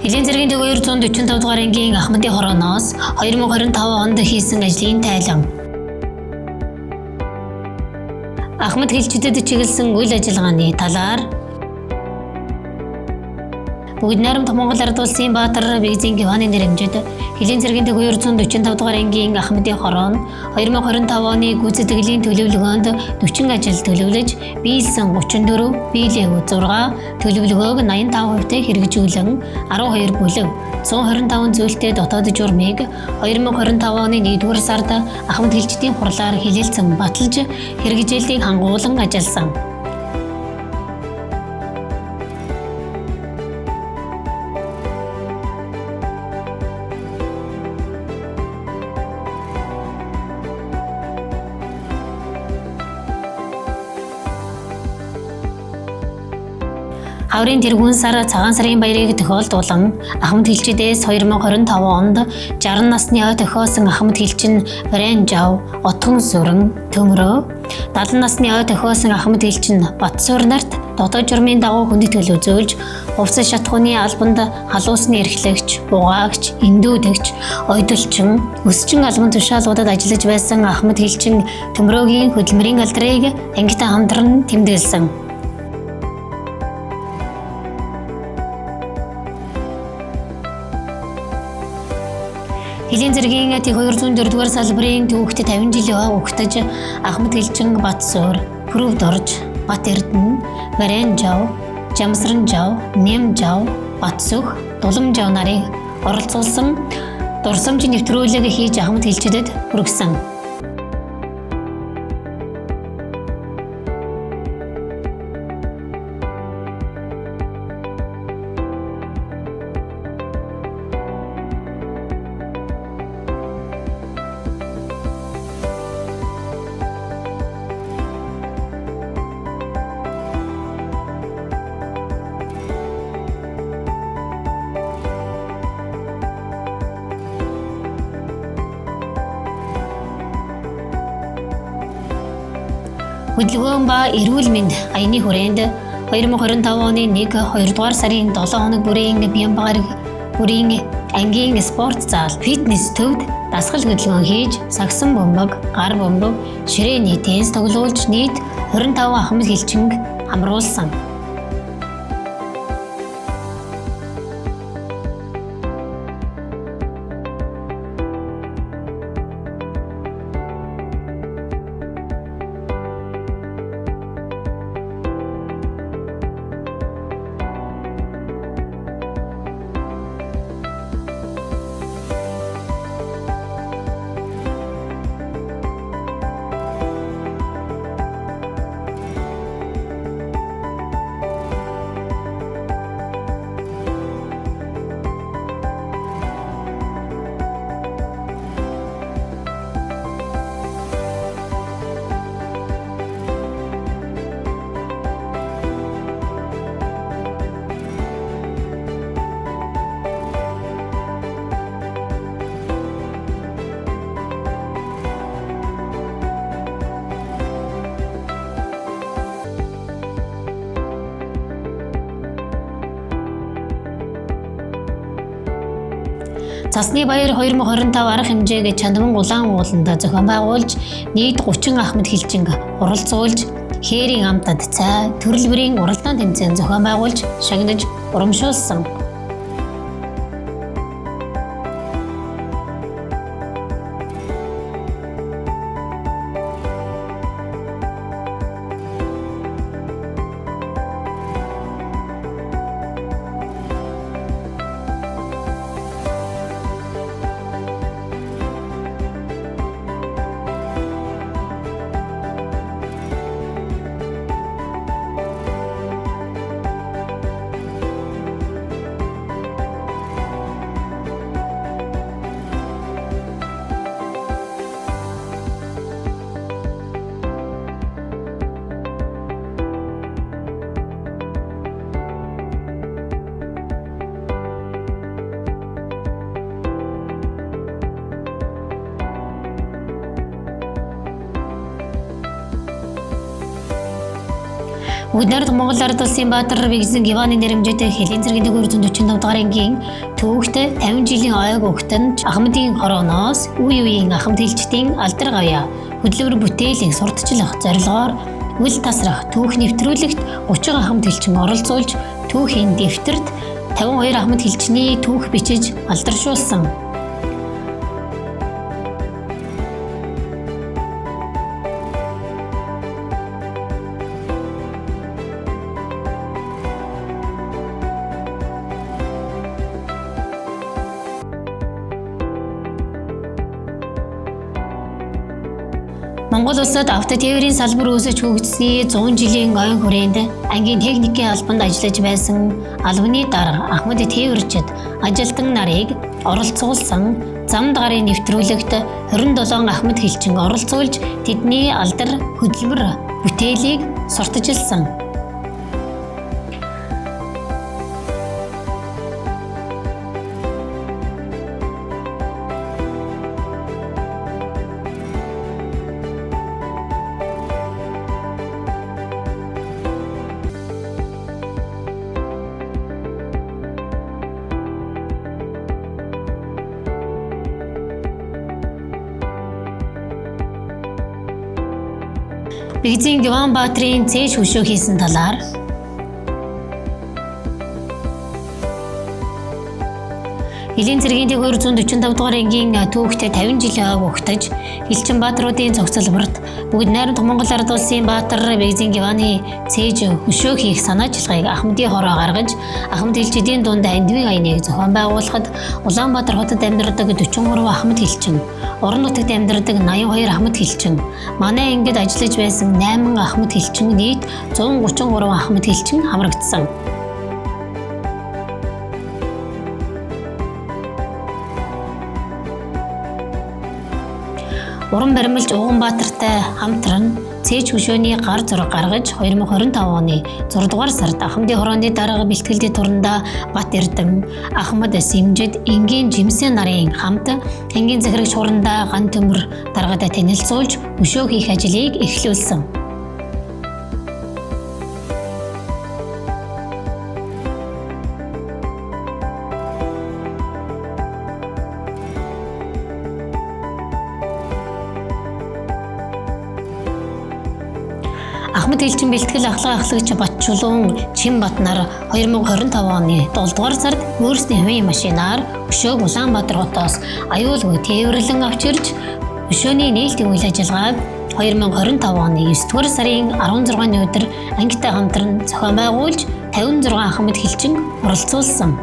Хилийн зэргийн төв 245 дугаар ангийн Ахмадын хорооноос 2025 онд хийсэн ажлын тайлан. Ахмад хилчүүдэд чиглэсэн үйл ажиллагааны талаар Бүгд найрамдах Монгол Ард Улсын Баатар Бэгзийн Иваны нэрэмжит Хилийн зэргийн төв 245 дугаар ангийн Ахмадын хороо нь 2025 оны гүйцэтгэлийн төлөвлөгөөнд 40 ажил төлөвлөж, биелсэн 34, биелээгүй 6, төлөвлөгөөг 85% хэрэгжүүлэн 12 бүлэг 125 зүйлтэй дотоод журмыг 2025 оны 1-р сард Ахмад хилчдийн хурлаар хилэлцэн баталж хэрэгжээлийг хангуулан ажилласан. Хаврын тэргүүн сар цагаан сарын баярыг тохиолдуулан Ахмад хилчдээс 2025 онд 60 насны ой тохиосон Ахмад хилчин Барайн Жав, Отгон Сүрэн, Төмрөө, 70 насны ой тохиосон Ахмад хилчин Батсуур нарт дотоод журмын дагуу хүндэтгэл үзүүлж, хувцас шатхууны албанд халуусны эрхлэгч, угаагч, эндүүдэгч, ойдолчин, өсчин албан тушаалуудад ажиллаж байсан Ахмад хилчин Төмрөөгийн хөдөлмөрийн алдрыг ангитай хамтран тэмдэглэсэн. Хилийн зэргийн Т 204 дугаар салбарын түүхт 50 жилийн ой угтаж Ахмад хилчин Батсуур, Пүрэв Дорж, Бат Эрдэнэ, Барайн Жав, Жамсран Жав, Нэм Жав, Батсөх, Дулам Жав нарыг оролцуулсан дурсамж нэвтрүүлэг хийж Ахмад хилчдэд хүргэсэн. Хөдөлгөөн ба эрүүл мэнд аяны хүрээнд 2025 оны 1 2 дугаар сарын 7 хоног бүрийн Бямбагар бүрийн ангийн спорт зал, фитнес төвд дасгал хөдөлгөөн хийж, сагсан бөмбөг, гар бөмбөг, ширээний теннис тоглуулж нийт 25 ахмад хилчинг хамруулсан. Цасны баяр 2025 арга хэмжээг Чандман улаан ууланд зохион байгуулж нийт 30 ахмад хилчинг оролцуулж хээрийн амтад цай төрөл бүрийн уралдаан тэмцээн зохион байгуулж шагнаж урамшуулсан. Бүгд найрамдах Монгол Ард Улсын Баатар Бэгзэн Гиваны нэрэмжит Хэлийн цэргийн 245 дугаар ангийн төвөгт 50 жилийн ойг өгтөн Ахмадын хорооноос үе үеийн Ахмад хилчдийн алдар гавьяа хөдөлмөр бүтээлийн сурталчлах зорилгоор үл тасрах түүх нэвтрүүлэгт 30 ахмад хилчин оролцуулж түүхийн дэвтэрт 52 ахмад хилчний түүх бичиж алдаршуулсан. Монгол улсад автотээврийн салбар үүсэж хөгжсөний 100 жилийн ойн хүрээнд ангийн техникийн албанд ажиллаж байсан албаны дарга Ахмад тээвэрчид ажилтан нарыг оролцуулсан замд гарын нэвтрүүлэгт 27 Ахмад хилчин оролцуулж тэдний алдар хөдөлмөр бүтээлийг сурталчилсан. Бэгзийн Гиван Баатрын цээж хөшөө хийсэн талаар Элийн цэргийн 245 дугаар ангийн түүхтэй 50 жилийн ойг угтаж Элчин Баатруудын цогцлборт бүгд найрамдах Монгол Ард Улсын Баатар Бэгзийн Гиваны цээж хөшөө хийх санаачилгааг Ахмадын хороо гаргаж Ахмад хилчдийн дунд андвын аяныг зохион байгуулахад Улаанбаатар хотод амьдардаг 43 Ахмад хилчин, Орон нутагт амьдардаг 82 Ахмад хилчин, манай ангид ажиллаж байсан 8 Ахмад хилчин нийт 133 Ахмад хилчин хамрагдсан. Уран баримлж Уганбаатартай хамтран цээж хөшөөний гар зураг гаргаж 2025 оны 6 дугаар сард Ахмадын хорооны дарга бэлтгэлдийн турандаа Бат Эрдэм, Ахмад Сэмжид, Энгийн Жимсэн нарын хамт ангийн захирагч хурандаа ган төмөр даргатай танилцуулж хөшөө хийх ажлыг эхлүүлсэн. Ахмад хилчин бэлтгэл ахлах ахлагч Батчулуун Чин Батнар 2025 оны 7 дугаар сард өөрсдийн хувийн машинаар өшөөг Улаанбаатар хотоос аюулгүй тээвэрлэн авч ирж өшөөний нээлтийн үйл ажиллагааг 2025 оны 9 дугаар сарын 16-ны өдөр ангитай хамтран зохион байгуулж 56 ахмад хилчин оролцуулсан.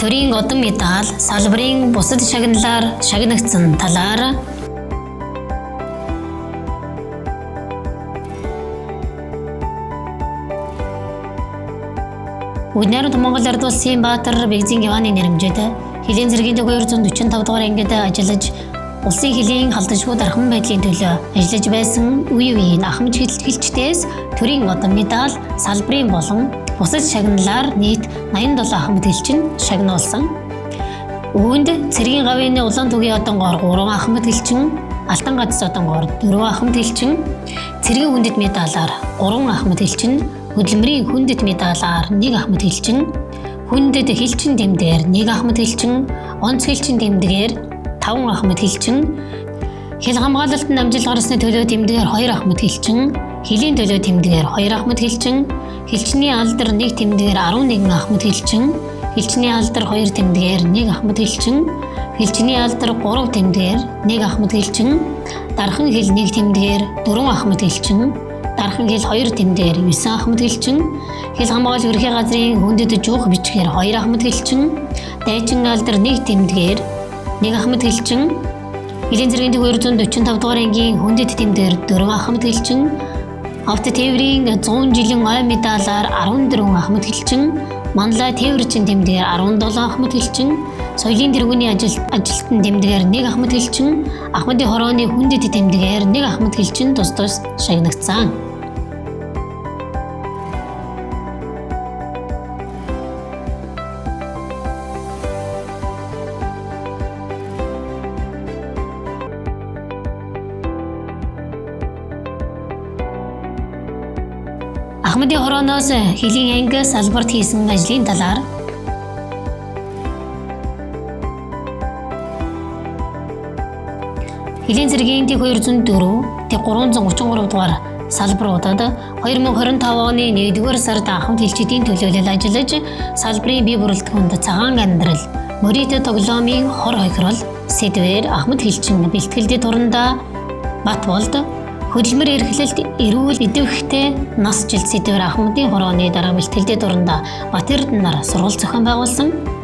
Төрийн одон медаль салбарын бусад шагналаар шагнагдсан талаар Бүгд найрамдах Монгол Ард Улсын Баатар Бэгзийн Гиваны нэрэмжит Хэлийн цэргийн 245 дугаар ангид ажиллаж Улсын хөлийн халдашгүй дархан байдлын төлөө ажиллаж байсан үе үеийн ахмад хилчдээс төрийн одон медаль, салбарын болон бусад шагналаар нийт 87 ахмад хилчин шагнуулсан. Үүнд цэргийн гавьяаны улаан тугийн одонгоор 3 ахмад хилчин, Алтан гац одонгоор 4 ахмад хилчин, цэргийн хүндэт медалаар 3 ахмад хилчин, хөдөлмөрийн хүндэт медалаар 1 ахмад хилчин, хүндэт хилчин тэмдгээр 1 ахмад хилчин, онц хилчин тэмдгээр 5 ахмад хилчин, хил хамгаалалтанд амжилт гаргасны төлөө тэмдгээр 2 ахмад хилчин, хөлийн төлөө тэмдгээр 2 ахмад хилчин, хилчний алдар 1 тэмдгээр 11 ахмад хилчин, хилчний алдар 2 тэмдгээр 1 ахмад хилчин, хилчний алдар 3 тэмдгээр 1 ахмад хилчин, дархан хил 1 тэмдгээр 4 ахмад хилчин, дархан хил 2 тэмдгээр 9 ахмад хилчин, хил хамгаалал ерхий газрын хүндэт жуух бичгээр 2 ахмад хилчин, дайчин алдар 1 тэмдгээр 1 ахмад хилчин, хөлийн зэргийн 245 дугаар ангийн хүндэт тэмдгээр 4 ахмад хилчин, автотээврийн 100 жилийн ой медалаар 14 ахмад хилчин, манлай тээвэрчин тэмдгээр 17 ахмад хилчин, соёлын тэргүүний ажилтан тэмдгээр 1 ахмад хилчин, ахмадын хорооны хүндэт тэмдгээр 1 ахмад хилчин тус тус шагнагдсан. Ахмадын хорооноос хөлийн анги салбарт хийсэн ажлын талаар хөлийн зэргийн Т204, Т333 дугаар салбаруудад 2025 оны 1-р сард ахмад хилчдийн төлөөлөл ажиллаж салбарын бие бүрэлдэхүүнд цагаан амьдрал, мөрийтэй тоглоомын хор хохирол сэдвээр ахмад хилчин бэлтгэлд турандаа бат болд хөдөлмөр эрхлэлт эрүүл идэвхтэй нас жил сэдвээр ахмадын хорооны дараа бэлтгэлд турандаа Бат Эрдэнэ нар сургалт зохион байгуулсан.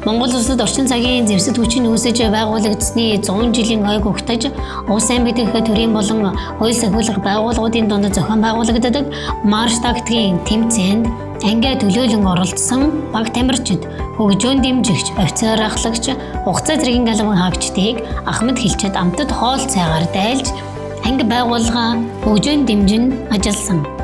Монгол улсад орчин цагийн зэвсэт хүчин үүсэж байгуулагдсны 100 жилийн ойг угтаж улс аймаг дэх төрийн болон хууль сахиулах байгууллагуудын дунд зохион байгуулагддаг марш тактикийн тэмцээнд ангиа төлөөлөн оролцсон баг тамирчид, хөгжөөн дэмжигч, офицер ахлагч, хугацаа зэргийн галавн хаагчдыг ахмад хилчид амтад хоол цайгаар дайлж анги байгууллага хөгжөөн дэмжин ажилласан. —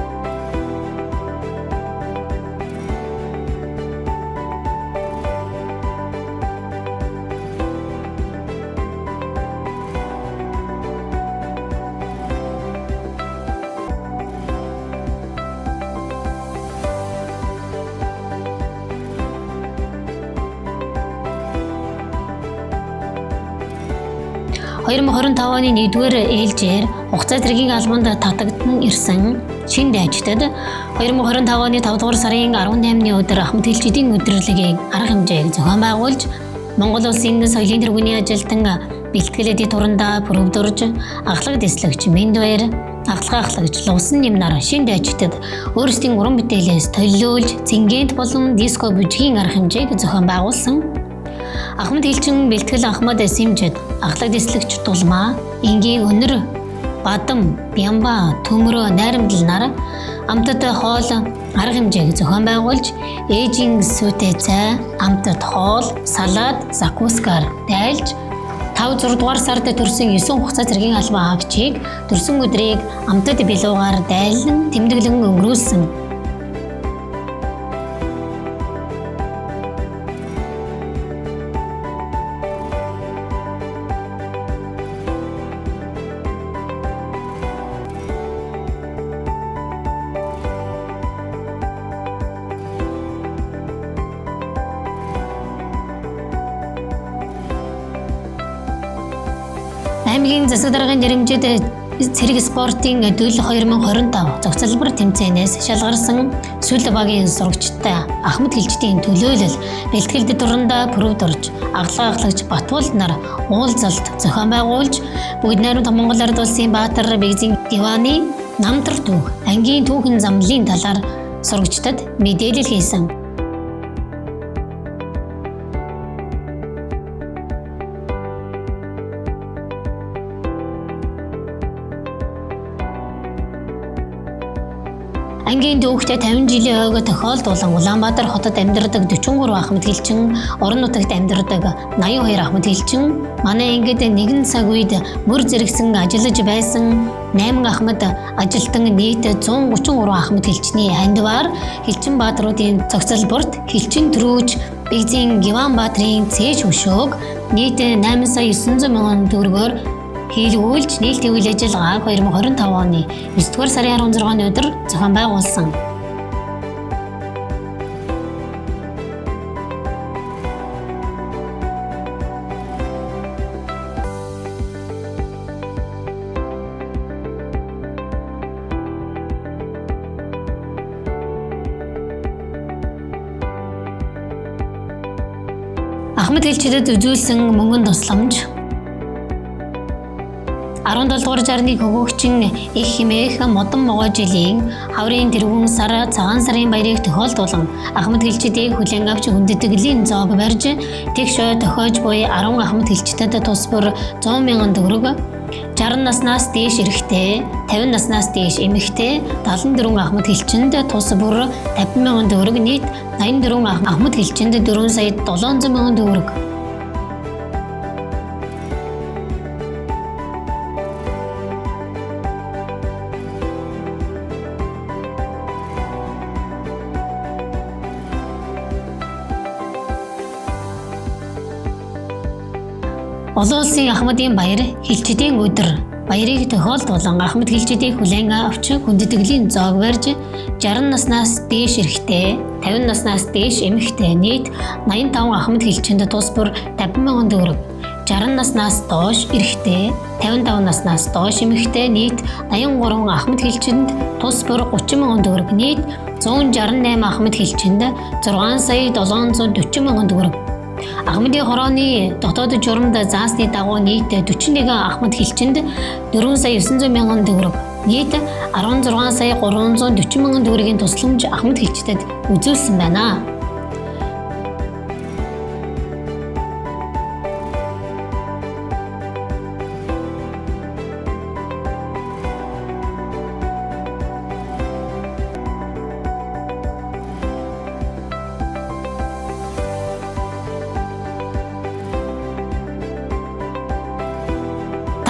2025 оны 1-р ээлжээр хугацаа зэргийн албанд татагдан ирсэн шинэ дайчдад 2025 оны 5-р сарын 18-ны өдөр ахмад хилчдийн өдөрлөгийн арга хэмжээг зохион байгуулж Монгол улсын соёлын тэргүүний ажилтан бэлтгэлэдийн турандаа пүрэвдурж ахлах дэслэгч Мэндбаяр, ахлах ахлагч Лувсан Нямнар шинэ дайчдад өөрсдийн уран бүтээлээс толиулж цэнгээнт болон диско бүжгийн арга хэмжээг зохион байгуулсан. Ахмад хилчин бэлтгэл ахмад Симжид, ахлах дэслэгч Дулмаа, энгийн Өнөр, Бадам, Бямба, Төмөрөө, Найрамдал нар амтад хоол арга хэмжээг зохион байгуулж ээжийн сүйтэй цай, амтад хоол, салат, закускаар дайлж 5-6 дугаар сард төрсэн 9 хугацаа зэргийн албан хаагчийг төрсөн өдрийг амтад билуугаар дайлан тэмдэглэн өнгөрүүлсэн. Аймгийн засаг даргын жирэмжид цэрэг спортын дөл 2025 зохицолбор тэмцээнээс шалгарсан сүл багийн сурагчтай ахмад хилчдийн төлөөлөл бэлтгэлд турандаа пүрэвдурж ахлах ахлагч Батболд нар уулзалт зохион байгуулж бүгд найрамдах Монгол Ард Улсын Баатар Бэгзийн Диваны намтар түүх, ангийн түүхэн замлын талаар сурагчдад мэдээлэл хийсэн. Ангийн дүүхтэй 50 жилийн ойго тохиолдуулан Улаанбаатар хотод амьдардаг 43 ахмад хилчин, орон нутагт амьдардаг 82 ахмад хилчин, манай ангид нэгэн цаг үед мөр зэрэгсэн ажиллаж байсан 8 ахмад ажилтан нийт 133 ахмад хилчний хандиваар Хилчин баатруудын цогцолборт Хилчин төрөөж Бэгзийн Гиван Баатрын цээж хөшөөг нийт 8 сая 900 мянган төгрөгөөр хийлгүүлж нээлттэй үйл ажиллагааг 2025 оны 9-р сарын 16-ны өдөр зохион байгуулсан. Ахмад хилчдэд үзүүлсэн мөнгөн тусламж 17 дугаар 61 хөгөөгчин их химээх модон могой жилийн хаврын тэргүүн сар цагаан сарын баярыг тохиолдуулан Ахмад хилчдийг хүлээн авч хүндэтгэлийн зоог барьж тэгш ой тохиож буй 10 Ахмад хилчдэд тус бүр 100 мянган төгрөг, 60 наснаас дээш эрэгтэй, 50 наснаас дээш эмэгтэй 74 Ахмад хилчинд тус бүр 50 мянган төгрөг, нийт 84 Ахмад хилчинд 4 сая 700 мянган төгрөг. Олон улсын Ахмадын баяр, хилчдийн өдөр баярыг тохиолдуулан Ахмад хилчдийг хүлээн авч хүндэтгэлийн зоог барьж 60 наснаас дээш эрэгтэй, 50 наснаас дээш эмэгтэй нийт 85 Ахмад хилчинд тус бүр 50 мянган төгрөг, 60 наснаас доош эрэгтэй, 55 наснаас доош эмэгтэй нийт 83 Ахмад хилчинд тус бүр 30 мянган төгрөг, нийт 168 Ахмад хилчинд 6 сая 740 мянган төгрөг. Ахмадын хорооны дотоод журамд заасны дагуу нийт 41 Ахмад хилчинд 4 сая 900 мянган төгрөг, нийт 16 сая 340 мянган төгрөгийн тусламж Ахмад хилчдэд үзүүлсэн байна.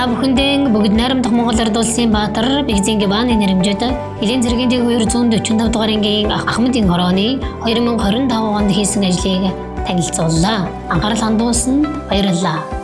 Та бүхэндээ бүгд найрамдах Монгол Ард улсын Баатар Бэгзэн Гиваны нэрэмжит Хилийн зэргийн дэг 245 дугаар ангийн Ахмадын хорооны 2025 онд хийсэн ажлыг танилцууллаа. Анхаарал хандуулсанд баярлалаа.